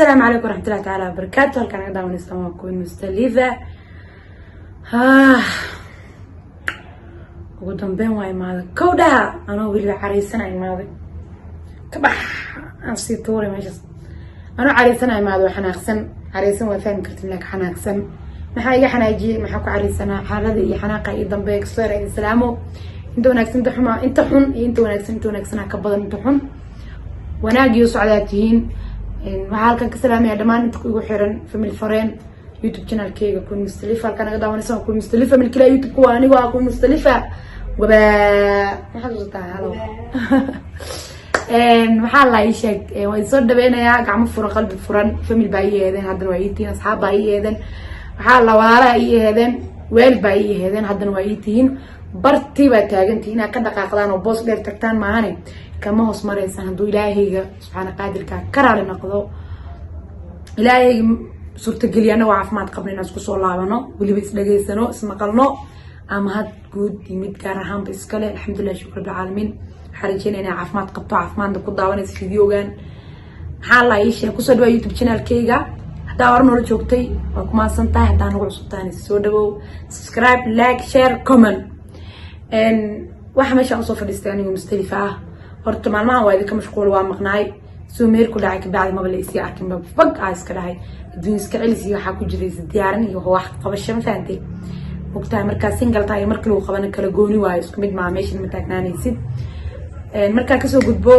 Asalaamu calaykum waraxmatullahi tacaala wabarakaatu. Halkaan naga daawaneysaan waa Queen Mustalifa. Ugu dambeyn waa imaaday kow dhaha, anoo weliba cariysana imaaday. Ka bax, aan sii tuuray meeshaas. Anoo cariysana imaaday, waa xanaaqsan. Careysan waa fahmi kartin, laakiin xanaaqsan maxaa iga xanaajiyey? Maxaa ku careysanaa? Xaalada iyo xanaaqa iyo dambe kasoo yara islaamo. Inta wanaagsan, inta xuma, inta xun iyo inta wanaagsan, inta wanaagsanaa ka badan inta xun. Wanaagiyo socdaa tihiin. Waxaa halkan ka salaamaya dhammaan inta igu xiran, family fareen, YouTube channelkeyga Queen Mustalifa. Halkan naga daawanaysa waa Queen Mustalifa. Milkila YouTube-ka waa anigo ah Queen Mustalifa. Wabaa maxaad usataa? Halo, maxaa la ii sheeg? Waa isoo dhaweynayaa, gacmo furan, qalbi furan. Family baa ii eedeen, haddana waa ii tihiin. Asxaab baa ii eedeen, waxaa la walaalaha ii eedeen, waalid baa ii eedeen, haddana waa ii tihiin. Bartii baa taagantihiin, inaad ka dhaqaaqdaan oo boos dheer tagtaan maahane, kama hoos maraysaan hadduu Ilaahayga subxaana qaadirka ka raali noqdo. Ilaahayga suurtageliya anagoo caafimaad qabna inaan isku soo laabano, weliba isdhageysano, ismaqalno. Ama had guud iyo mid gaar ahaanba iskale, alxamdulilah, shukr rabbilcaalamiin. Waxaa rajeynaya inay caafimaad qabto, caafimaadna ku daawanaysa videogan. Maxaa la ii sheeg? Kusoo dhawaa YouTube channelkeyga. Haddaa hore noola joogtay, waa ku mahadsan tahay. Haddaa nagu cusub tahayna, soo dhawow. Subscribe, like, share, comment. Waxa meeshaan usoo fadhiistay anigu Mustalifa ah, horta maalmahan waa idinka mashquul, waa maqnaay. Soo meer ku dhacay kabacdi maba la isii arkinba, bag aa iska dhahay. Adduun iska celis iyo waxaa ku jiray diyaarin iyo wax qabasho. Ma fahantay? Ogtahay markaa single tahay, markii lagu qabana kala gooni waayo, isku mid maa, meeshan ma taagnaanaysid. Markaa kasoo gudbo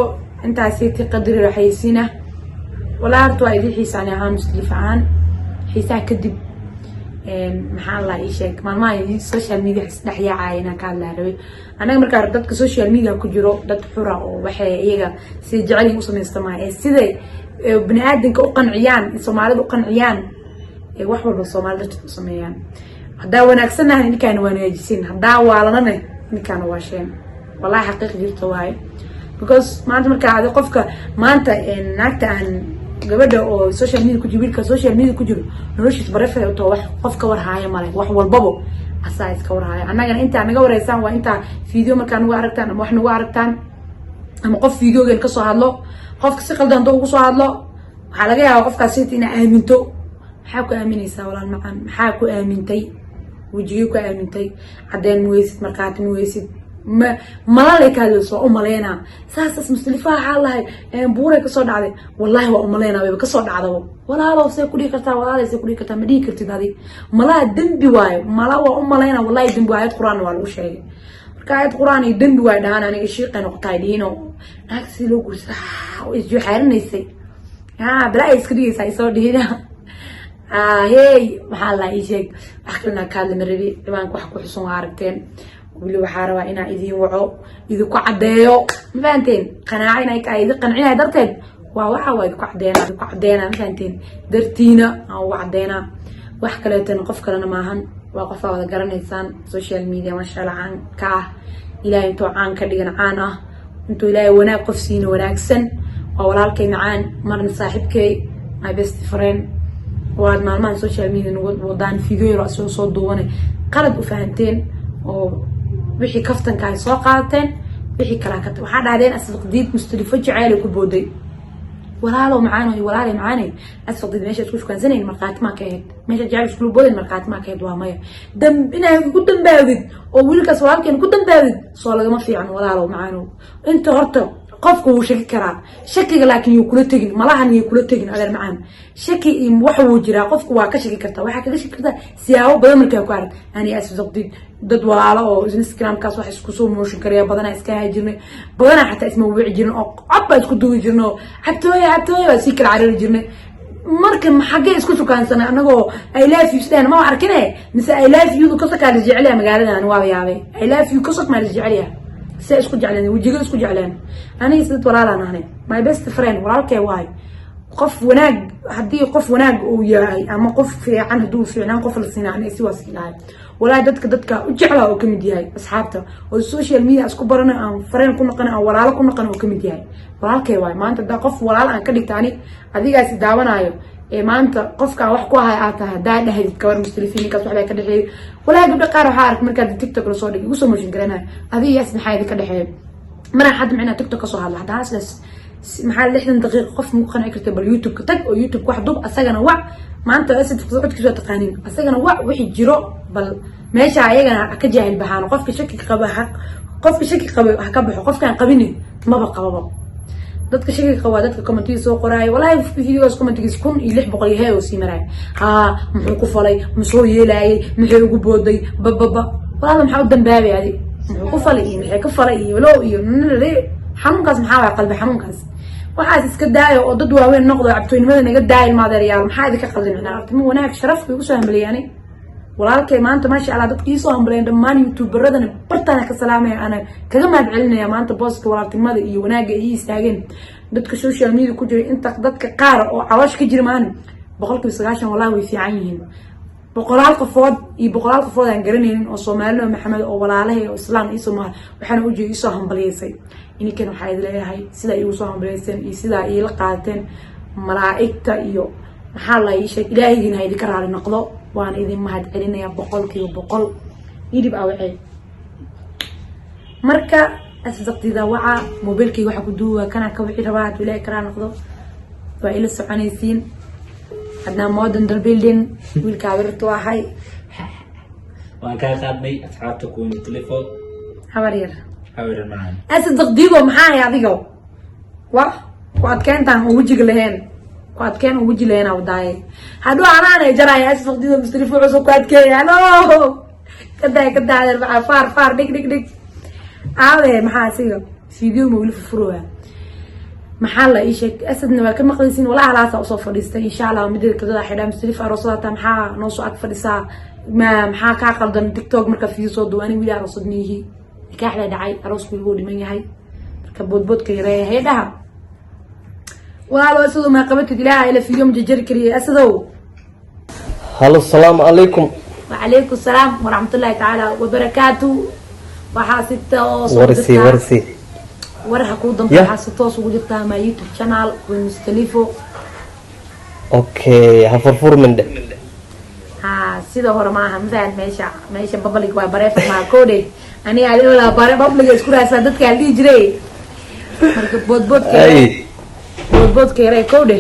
intaasi ti qadari waxaysiina. Walaa horta waa idin xiisaani ahaan, Mustalifa ahaan xiisaha kadib. Maxaa la ii sheeg? Maalmaha social media isdhex yaacaya inaan ka hadlaa rabay. Anaga markaa dadka social media ku jiro, dad xura oo waxay iyaga siday jecelyihin u samaysta maaha, ee siday bani aadamka u qanciyaan, Soomaalida u qanciyaan, wax walba Soomaalida darteed u sameeyaan. Haddaa wanaagsannahay, ninkaana wanaajisin; haddaa waalanane, ninkaana waasheen. Wallahi xaqiiq jirta waaye, because maanta markaa adi qofka maanta naagta aan gabadha oo social media ku jiro, wiilka social media ku jiro, noloshiis barefay utoo, wax qof ka warhaaya male, wax walbabo asaa iska warhaaya. Annagana intaa naga wareysaan waa intaa video markaa nagu aragtaan ama wax nagu aragtaan ama qof videogan kasoo hadlo. Qofka si qaldan haduu ugu soo hadlo, waxaa laga yaabaa qofkaas sita inaa aaminto. Maxaa ku aaminaysaa, walaal macaan? Maxaa ku aamintay? Wejigay ku aamintay? Cadeen ma weysid, markhaati ma weysid, ma malalay ka hadlayso. Waa umaleynaa saasaas Mustalifa waxaa lahay buuray kasoo dhacday. Wallahi waa umaleynaa, wayba kasoo dhacdabo. Walaalow, see ku dhihi kartaa? Walaalay, see ku dhihi kartaa? Ma dhihi kartid adi. Malaha dembi waayo, mala waa umaleynaa, wallahi dembi waayo. Aayad Qur-aan waa lagu sheegay. Marka aayad Qur-aan iyo dembi waay dhahaan, aniga shiiqay noqotaay dhihino. Naagta si loo guursa isjuxaarinaysay, balaa ay iska dhigaysaa, isoo dhihina. Hey, maxaa la ii sheeg? Wax kalena ka hadli ma rabi. Ciwaanka wax ku xusun waa aragteen. Weli waxaa rabaa inaa idiin waco, idinku caddeeyo. Ma fahanteen? Qanaaco inay ka idin qancinaya darteed waa waxa waa idinku caddeena, idinku caddeena. Ma fahanteen? Dartiina aan ugu caddeynaa. Wax kaleetana, qof kalena maahan, waa qof aa wada garanaysaan, social media maasha Allah caan ka ah. Ilaahay intuu caan ka dhigan, caan ah, intuu Ilaahay wanaag qof siina wanaagsan. Waa walaalkay macaan, marna saaxiibkay, my best friend. Waad maalmahan social media nagu wadaan video yaro asoo soo duubanay, qalad u fahanteen oo wixii kaftanka ay soo qaadateen, wixii kalaa ka waxaa dhahdeen Asfaqdiid Mustalifo jaceyl ku booday. Walaalow macaano iyo walaalay macaanay, Asfaqdiid meesha isku shukansanayn markhaati maa ka ahayd? Meesha jaceyl iskula boodayn markhaati maa ka ahayd? Waa maya. Inaa ku dambaawdid oo wiilkaas walaalkeen ku dambaawdid soo lagama fiican. Walaalow macaanow, inta horta qofka wuu shaki karaa, shakiga laakiin yuu kula tegin, malahan yuu kula tegin. Adeer macaan, shaki iyo waxa wuu jiraa, qofku waa ka shaki kartaa. Waxaa kaga shaki kartaa siyaabo badan. Markaa ku arag ani Asfaqdiid dad walaalo oo Instagramkaas wax isku soo mooshin karaya badanaa iska hayi jirnay, badanaa xataa isma wici jirnay oo cod baa isku duubi jirnay oo cabtooya cabtooya baa sii kala carari jirnay. Marka xaggee isku shukaansanay anagoo "I love you" isdhehna ma arkine? Mise "I love you" kasokaa la jecelyaha magaaladan? Waaba yaabay. "I love you" kasok maa la jecelyaha? See isku jecleen? Wejiga isku jecleen? Aniga dad walaalaan ahnay. My best friend, walaalkee waay. Qof wanaag, haddii qof wanaag uu yahay ama qof fiican hadduu fiicnaan qof la siinaa, aniga si waa sii lahay. Walaahi dadka u jeclaa oo kamid yahay asxaabta oo social media isku barana, aan friend ku noqona, aan walaalo ku noqona oo kamid yahay. Walaalkay waay. Maanta haddaa qof walaal aan ka dhigta ani, adigaasi daawanaayo ee maanta qofkaan wax ku ahay aad tahay, haddaa dhahdid gabar Mustalifiin ninkaas waxbaa ka dhexeeyay. Walaahi gabdho qaar waxaa ark markaa TikTok lasoo dhigay igu soo motion garanayo: "Adiga yaas maxaa idinka dhexeeyo?" Maraan hadda micnaa TikTok kasoo hadla, haddana sidaas Maxaa 60 daqiiqo qof maku qanci karta? Bal YouTube-ka tag oo YouTube wax dub, asagana wac. Maanta Asad codkiisa waa taqaanin, asagana wac, wixii jiro bal meesha ayagana ka jaahil baxaan. Qofka shaki qaba, qofka shaki qaba ha ka baxo, qofkaan qabini maba qababa. Dadka shakiga qaba waa dadka commentiga soo qoraayo. Walahi videogaas commentigiis 1600 iyo hee oo sii maraaya. Haa, muxuu ku falay? Muxuu yeelaayay? Muxuu ugu booday? Bababa, walaala, maxaa u dambaabay adi? Muxuu ku falay iyo maxay ka falay iyo low iyo xanuunkaas maxaa waay? Qalbi xanuunkaas waxaas iska daayo oo dad waaweyn noqdo. Cabtooynimada naga daayo, ilmaadeeryaal. Maxaa idinka qaldan? Micnaa artimo wanaag sharaf bay ugu soo hambaliyaanay walaalkay maanta. Maasha Allah, dadka iisoo hambaleen dhammaan youtuberadana bartaana ka salaamaya, ana kaga mahad celinaya maanta booska walaaltinimada iyo wanaagga ay ii istaageen. Dadka social media ku jira, inta dadka qaar oo caloosh ka jira maalin, 90% wallahi way fiican yihiin. Boqolaal qofood iyo boqolaal qofood aan garanaynin oo Soomaalida Maxamed oo walaalahay oo Islaam iisoo waxaana ujeeda iisoo hambaliyeysay. Ininkan waxaa idin leeyahay, sidaa iigu soo hambaliyeyseen iyo sidaa iila qaateen, malaa'igta iyo maxaa la ii sheeg, Ilaahaygiina ha idinka raali noqdo. Waana idin mahad celinaya 100%. Idib awacee marka asdaqtida waca mobilkayga waxaa ku duuba kanaa ka wici rabaa. Hadduu Ilaahay karaa noqdo, waa ila soconaysiin. Hadnaa modern the building wiilka abirtu ahay. Waan kaa qaadnay, asxaabta kuwani telefoon. Habar yar. Hawiran macaan. Asdaqdiido maxaa ahay adiga? Wa ku adkeyntaan oo wejiga lahayn, ku adkeyn oo weji lahayn wadaaye. Haduu anaana jaraya asdaqdiido Mustalifo cusub ku adkeeya. Halo, kadaa kadaa, maxaa faar faar dhig dhig dhig aawe? Maxaa asiga video ma weli furfurooya? Maxaa la ii sheeg? Asadna waa ka maqlaysiin. Walaa halaasa usoo fadhiistay. Insha Allah mideeda kadada xidhaa Mustalif aroosada. Maxaa noo soo ag fadhisaa? Ma maxaa kaa qaldan? TikTok markaa video soo duwa, ani wili aroosad miyihi. Nikaaxda dhacay, aroosku wili wuu dhiman yahay. Marka boodboodka yareeya heedhaha, walaalo. Asadow, maa qabatid? Ilaaha ila video ma jajari kariye, asadow. Halo, salaamu calaykum. Wacalaykum salaam waraxmatullahi tacaala wabarakaatu. Waxaa si toos ugu Warsi. jirtaa Warsi. Warha kuu dambe. Yah. Waxaa si toos ugu jirtaa my YouTube channel with Mustalifo. Okay, ha furfurmin dhe. Ha, sida hore maaha, mafahan? Meesha public waa, bareef maa kode. Aniga adi walaa bare public isku raadsaa dadka la dhihi jiray. Marka boodboodka Ay. Boodboodka yaree kowdhe.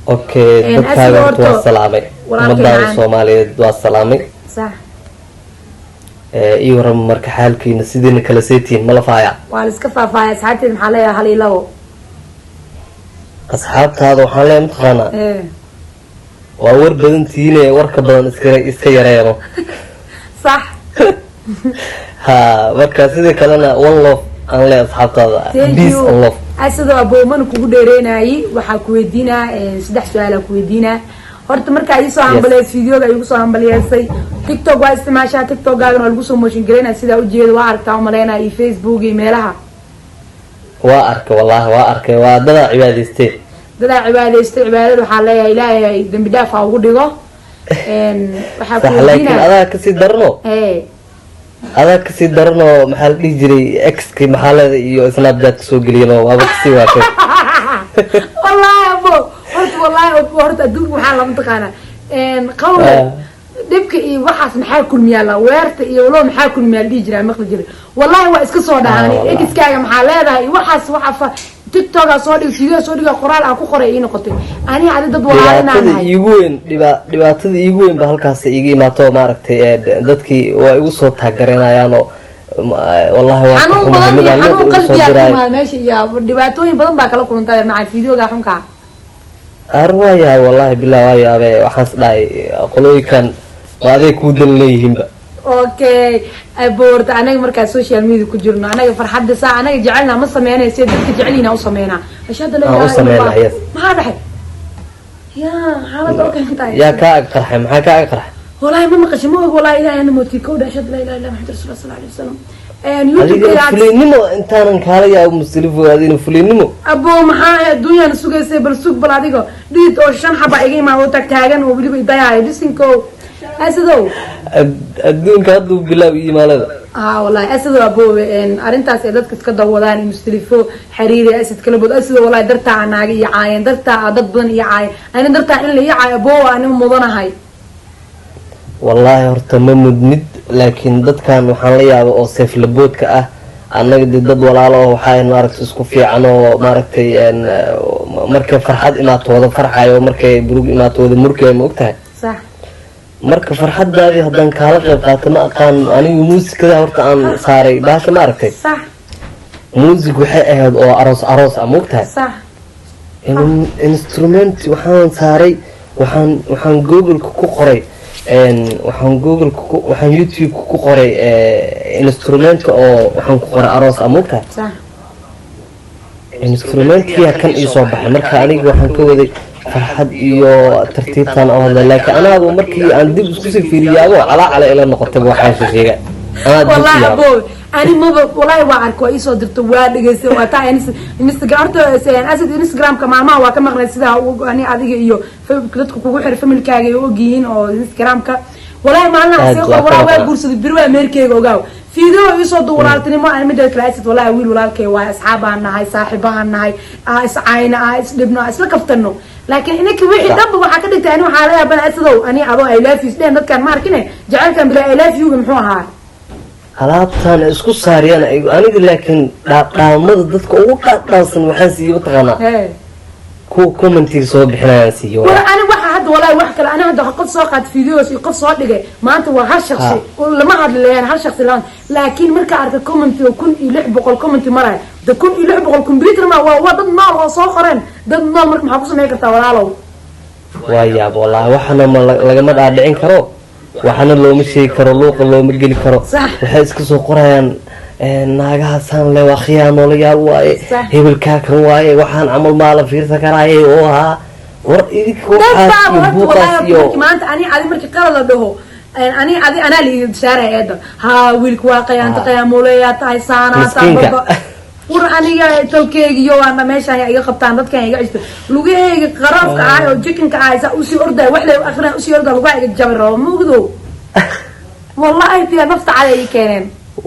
Okay. Dadkaaga asiga horta waa horta salaamay. walaalkay Ummadaada macaan. Soomaaliyeed waa salaamay. Sax. Ii warama marka, xaalkiina sidiina kala seetihiin mala faaya? Waa la iska faahfaahaya. Asxaabteed maxaa leeyahay? Hal iyo labo. Asxaabtaada waxaan leeyahay, mataqaanaa, waa war badantihiine, warka badan iska yareeno. Sax. Ha, marka sidii kalena one love aan leeyahay asxaabtaada. Thank Peace you. and love. Asadoo aboomana kugu dheereynayay, waxaa ku weydiinaa saddex su-aalaa ku weydiinaa. Horta markaa iisoo hambaleys, videoga igu soo hambaliyeysay, TikTok waa isticmaashaa? TikTokgaagana waa lagu soo motion garaynaya sidaa ujeeda, waa aragtaa umaleynaya, iyo Facebook iyo meelaha. Waa arkay, wallahi waa arkay, waa dadaa cibaadaystee. Dadaa cibaadaystay. Cibaadada waxaa leeyahay Ilaahay dambi dhaaf ha ugu dhigo. Waxaa ku Sax, laakiin weydiinaa adaa kasii darano. Adaa kasii daranoo, maxaa la dhihi jiray, X-ki maxaa leeda iyo Snapchat kasoo geliyeen oo waaba kasii waatay. Wallaahi abo, horta wallahi abo, horta adduunka waxaa lama taqaanaa qawle. Dhibka iyo waxaas maxaa kulmiyaa? La weerta iyo walo maxaa kulmiyaa la dhihi jiraa, maqli jiray. Wallahi waa iska soo dhahaan. Wallahi. X-kaaga maxaa leedahay iyo waxaas, waxa fa TikToka soo dhig, video soo dhiga, qoraal aan ku qoray ii noqotay. Aniga adi dad walaalin aan Dhibaatada nahay. iigu weyn, dhibaatada iigu weyn ba halkaas iiga imaato, maaragtay, dadkii waa igu soo taageranayaan oo wallahi waa ka Xanuun xumahay badan iyo midaan mid xanuun igu soo qalbiyaa diraayo. kumaa meesha iyo dhibaatooyin badan baa kala kulantay maca videoga xunka. Ar waa yahay, wallahi billah waa yaabe. Waxaan is dhahay qolooyinkan waa aday kuu dan leeyihiinba. Okay aboorta, anaga markaa social media ku jirno, anaga farxadda saa anaga jecelna ma sameynay, sida dadka jecelyihin u sameynaa. Ashhadu an la Aan u ilaha illa sameynaa, Allah. Yes. Maxaa dhaxay ya xaalada oo keentay? Yaa kaa ag qarxay? Maxaa kaa ag qarxay? Wallahi ma maqashay, ma og. Wallahi Ilahay ana mooti kowdha. Ashhadu la ilaha illa Maxamed rasulullah sallallahu alayhi wasalam. Adiga YouTube-kayga fuliynimo intaanan kaala yaabo, Mustalifo, adina fuliynimo. Abo, maxaa adduunyana sugaysay? Bal sug, bal adigo dhidid oo shan xaba iga imaado oo taagtaagan oo weliba idayaayo bisinko, asadow. Adduunka hadduu bilaab iyo maalada. Haa, wallahi asadow, aboowe, arrintaas ay dadka iska dawadaan Mustalifo xiriiri Asad kala bood. Asadow, wallahi dartaa naaga iyo caayeen, dartaa dad badan iyo caayeen, ani dartaa in la ii caayo, aboowe, anima mudanahay? Wallaahi horta ma mudnid, laakiin dadkan waxaan la yaaba oo seeflaboodka ah. Annaga dee dad walaalo oo waxaa maaragtay isku fiican oo maaragtay markay farxad imaato wada farxayo, markay burug imaato wada murkayo, ma ogtahay? Sax. Marka farxadaadii haddaan kaala qayb qaato, ma aqaan anigu muusikada horta aan saaray baasha, ma aragtay? Sax. Muusig waxay ahayd oo aroos aroos ah, ma ogtahay? Sax. Instrument waxaan saaray, waxaan Google-ka ku qoray, waxaan Google-ka ku, waxaan YouTube-ka ku qoray instrumentka oo waxaan ku qoray aroos ah, ma ogtahay? Sax. Instrumentkiyaa kan iisoo baxay. Marka aniga waxaan ka waday farxad iyo tartiibtaan oo hadlay, laakiin anaaba markii aan dib isku sii fiiriyaabo calaacala ila noqotay. Waxaan sheega anaa dib Wallahi u yaabo. Abo, ani maba, wallahi waa arkay, waa iisoo dirto, waa dhegeystay, waa taa Instagram horta Asad Instagramka maalmaha waa ka maqnay, sidaa ani adiga iyo dadka kugu xiray familkaaga ay ogyihiin oo Instagramka wallahi maalinaha Aad sii waa qor ka walaa waa maqnaa. guursaday beri, waa meerkeyga ogaaw, video iisoo du walaaltinimo. Ani midda kale Asad wallahi wiil walaalkay waay, asxaab aan nahay, saaxiibo aan nahay, aa iscayna, aa isdhibno, aa isla kaftano, laakiin inanka wixii dhanba waxaa ka dhigtay ani waxaa la yaabana Asadow, ani adoo "I love you" dhehen dadkan ma arkine, jacaylkan bila "I love you" muxuu ahaa? Alaabtaan isku saariyaan aniga, laakiin dhaadhaamada dadka ugu dhaadhaansan waxaan siiyey, mataqaanaa? Hee. Kuwa commentiga soo bixinayaan siiyo. War ani waxa hadda wallahi wax kale ani hadda qof soo qaat videos iyo qof soo dhigay maanta waa hal shakhsi oo lama hadli lahayn, hal shakhsi lama, laakiin marka arka comment oo 1600 comment maraya de, 1600 computer ma waa dad nool oo soo qoreen, dad nool. Marka maxaa ku sameyn kartaa, walaalow? Waa yaab wallahi, waxana ma lagama dhaadhicin karo, waxana looma sheegi karo, luuqa looma geli karo. Waxay iska soo qorayaan naagahaasaan le waa khiyaanoolayaal waaye. Hebelkaa kan waaye, waxaan camal maala fiirsan karaaye oo ahaa war idinka Dad waxaas baa iyo horta buuqaas wallahi iyo markii maanta ani adi markii qalad la dhaho, ani adi anaa la iga saaraya eeda, haa wiilka waa qayaanta, qiyaamoleyaa tahay, saanaa taa. Miskiinka. Baba war aniga tolkeygiyo waana meeshaan iga qabtaan, dadkan iga cishto, lugaheyga qaraafka ahay oo jikinka ahay saa usii ordaya, wax lay akrinaya usii ordaya, lugaha iga jabi rabo mugdo, wallahi fiya nafta cad ay keeneen.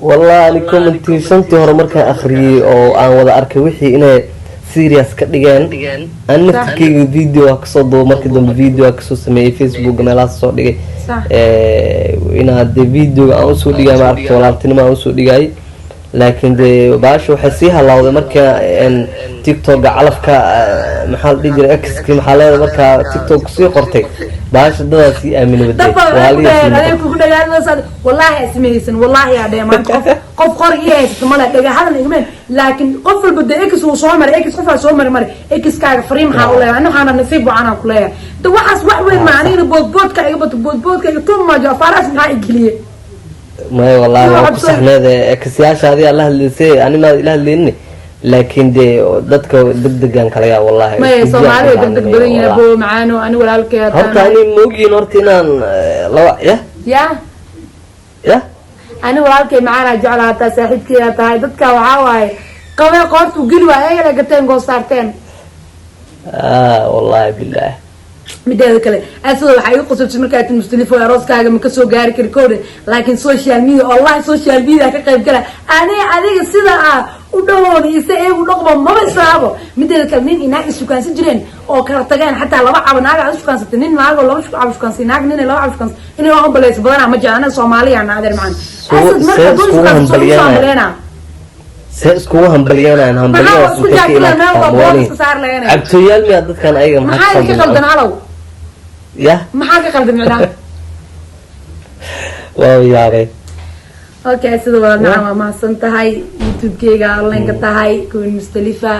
Wallahi ani commentii shantii hore markaan akhriyey oo aan wada arkay wixii inay serious ka dhigeen, an naftirkeyga video waa kasoo duuba, markii dambe video waa kasoo sameeyey, Facebook meelahaas soo dhigay. Inaa dee videoga aan usoo dhigay, maaragta, walaaltinimo aan usoo dhigay, laakiin dee baasha waxay sii halawday marka TikToka calafka maxaa la dhihi jiray, exki maxaa leeda, markaa TikTok kusii qortay baasha dadaa sii aamini waday. Dad badan waxay ku Waaliya sii dhaheen adeeg noqotay. Kugu dhagaadadaas wallahi ismahaysan, wallahi aa dheh maanta qof qor ii haysata male, dhaga hadal igmeen, laakiin qof walba dee ex wuu soo maray, ex qofaa soo maray mare, exkaaga fariin maxaa u leeyahay? Ani waxaana nasiib wacanaa ku leeyahay de, waxaas wax weyn ma, anigana boodboodka iga bato, boodboodka iga tumajo, afaaraas maxaa igeliye? Maya wallahi Iyo waa ku cabso- saxneede, exyaasha adigaa la hadlaysay, ani maad ila hadlaynin, laakiin dee dadka degdegan kala yaa wallahi. Maya Isku Soomaalida jecel degdeg badan yahay. wallahi. Bo macaano ani walaalkay Horta ani maogyihin horta inaan laba ya ya ya ani walaalkay macaanaa jeclaa, hataa saaxiibkay tahay, dadka waxaa waaye qabee qoortu geli waay, ayagana gateen goo saarteen. Ah, wallahi billahi. Mideeda kale asado waxaa iga qosabtay markaa tin Mustalifo arooskaaga ma kasoo gaari kari kowdhe, laakiin social media, wallahi social media ka qayb gala. Ani adiga sida ah u dhawooda ise iyagu dhaqmo maba islaabo. Mideeda kale nin inaag isukaansan jireen oo kala tageen, xataa laba cabo naaga aad isukaansatay, nin naago laba cabo shukaansan, naag nin laba cabo shukaansan, inay waa hambaleyso badanaa ma jecla. Anaga Soomaaliya na adeer macaan. Asad marka See hadduu iskugu isukaansan soo hambalyanaya? hambaleyna. See iskugu hambalyanayaan? Maxaa Hambalyadaas isku intay ka jaakila imaan meel kartaa waa moolihii? booliska saar lahayn. Cabtooyaal miyaa dadkan ayaga? Maxaa idinka qaldan halow? Ya. Maxaa ka qaldan micnaha? Waa yaabay. Okay, sida walaal macaan waa mahadsan tahay, YouTube-keyga online-ka tahay Queen Mustalifa,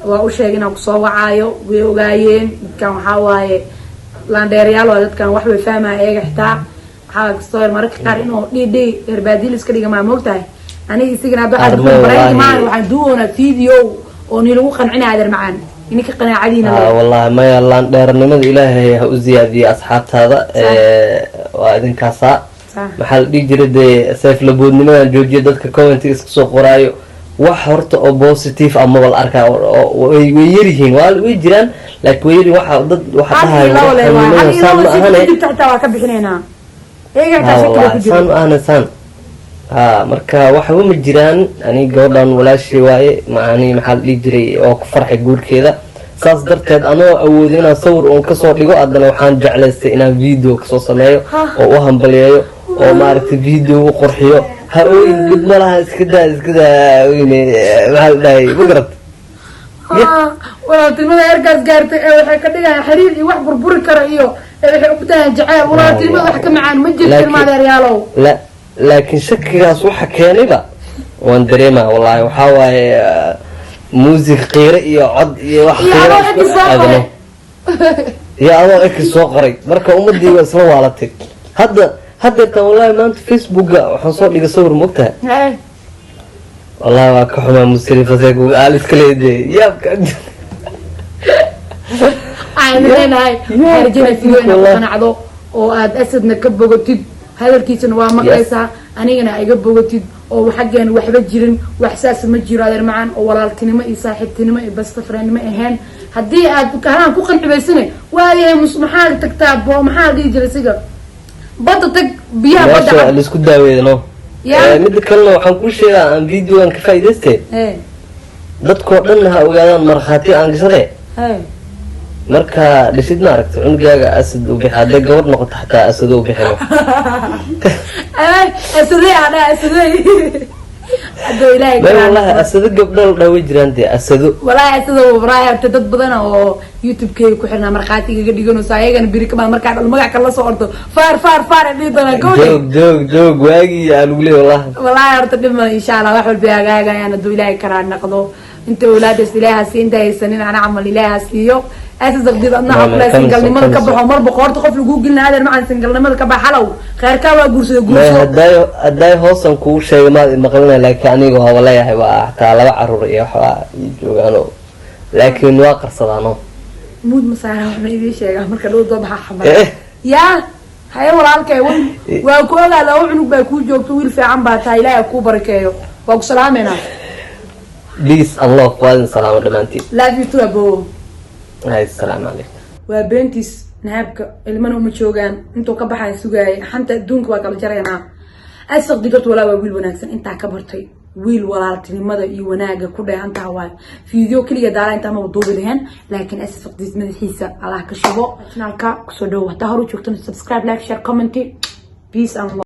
waa u sheegay inaan kusoo wacaayo, way ogaayeen dadkan, waxaa waaye laandheerayaal waa dadkan, wax way fahmaya iyaga xitaa. Waxaa kastoo yar mararka qaar inuu dhidhi herbaadiil iska dhiga, maa moogtahay? Aniga isigana hadda waxaan Armay baraygi wallahi. maayo, waxaan duugoonaa video oo ni lagu qancinaya adeer macaan, ininka qanaacadiina Ha le. Wallahi maya, laandheernimada Ilaahay ha u ziyaadiye asxaabtaada. Waa idinkaasaa. Maxaa la dhihi jiray dee, seeflaboodnimadan joojiya, dadka commentiga iska soo qoraayo wax horta oo positive ah maba la arkaa, way yaryihiin, waa way jiraan, laakiin way yaryihiin waxa dad waxa Hal dhahayo iyo labo le waay, hal iyo saan labo ma si ahane. ku jirta xitaa waa ka bixinaynaa iyaga Ha xitaa shaki wallahi ku jiro. Saan ma ahane saan ha, marka waxba ma jiraan. Ani gabadhan walaashay waaye maani, maxaa la dhihi jiray, oo ku farxay guurkeeda, saas darteed anoo awoodo inaan sawir uun kasoo dhigo, haddana waxaan jeclaystay inaan video kasoo sameeyo oo u hambaliyeeyo oo maaragtay video u qurxiyo. Ha ooyin, dib ma laha, iska daa, iska daa oyne. Maxaa la dhahay, ma garat? Walaaltinimada heerkaas gaartay ee waxay ka dhigayaan xiriir iyo wax burburi kara iyo ee waxay u batahan jaceyl. Walaaltinimada wax ka macaan ma jirto, ilmaadeeryaalow. La, laakiin shakigaas waxa keenayba waan dareemaa wallahi. Waxaa waaye muusig qiire iyo cod iyo wax iyo qiiro adoo isku ex soo aadano. qoray. Iyo adoo ex soo qoray. Marka ummadii waa isla waalatay hadda haddeertan. Wallahi maanta Facebooka waxaan soo dhigay sawir, moogtahay? Haye. Wallahi waa ka xumaa, Musalifa aal iska leedahay yaabka. Waxaan leenahay, waxaan rajeynaya video inaad ku qanacdo oo aad Asadna ka bogatid, hadalkiisana waa maqlaysaa, anigana iga bogatid oo xaggeena waxba jirin, wax saas ma jiro, adeer macaan, oo walaaltinimo iyo saaxiibtinimo iyo best friendnimo ahayn. Haddii aad halaan ku qancibaysane, waayahay. Maxaa tagtaa bo, maxaa dhihi jiray siga, badda tag, biyaha badda meesha cab. Laisku daaweeyno. Ya. Mida kalena waxaan kuu sheegaa, aan videogan ka faa'iidaystay, dadkoo dhan ha ogaadaan, markhaati aan gashade. Marka dhishid, ma aragta, cunugaaga Asad u bixi. Hadday gabar noqoto xataa Asad u bixino. Asadey adha, asadey hadduu Ilaahay May karaan. Wallahi asado gabdho la dhawa jiraan dee, asado. Walaahi asada wabaraay horta dad badan oo YouTube-keyga ku xirnaa markhaati igaga dhiganayso, ayagana biri kamaa markaa dhalo magac kala soo ordo, faar faar faar ay dhihi doonaan gawdhe. Joog, joog, joog, waagii aa lagu leeyay wallahi. Walaahi horta dhib ma, insha Allah wax walba hagaagayaan hadduu Ilaahay karaa naqdo. Inta awlaadaas Ilaahay ha siiyo, inta haysanin ana camal Ilaahay ha siiyo. Asas aqdid adna Mama, waxaa kamiso, singalnimada ka kamiso. baxo marba qoorta qof laguu gelina, adeer macaan, singalnimada ka bax, halow kheyrkaa waa guursada. May Guurso. Haddaay hoosan kugu sheegay maad imaqlina, laakiin aniga waaba leeyahay, waa xataa laba caruur iyo waxbaa ii joogaano, laakiin waa qarsadaano. Muud ma saara, waxba idiin sheegaa marka dhow doo baxa xamar. Eh. Yaa haye walaalkay, waa ku ogaa, laba cunug baa kuu joogto, wiil fiican baa tahay, Ilaahay ha kuu barakeeyo, waa ku salaameynaa. Peace and love, waa idin salaamo dhammaantiin. Love you too, abo. Hay, asalaamu calaykum. Waa beentiis nahaabka, ilmana uma joogaan, intuu ka baxaan sugaayay. Xanta adduunka waa kala jaraynaa. Asaq digorta walaa waa wiil wanaagsan, intaa ka bartay wiil walaaltinimada iyo wanaaga ku dheehantaha waayo. Video keliga daala intaa maba duubi lahayn, laakiin asaqdiis madaxiisa Allah ka shubo. Channelka kusoo dhowo, hadaa hor u joogtana subscribe, like, share, comment. Peace and love.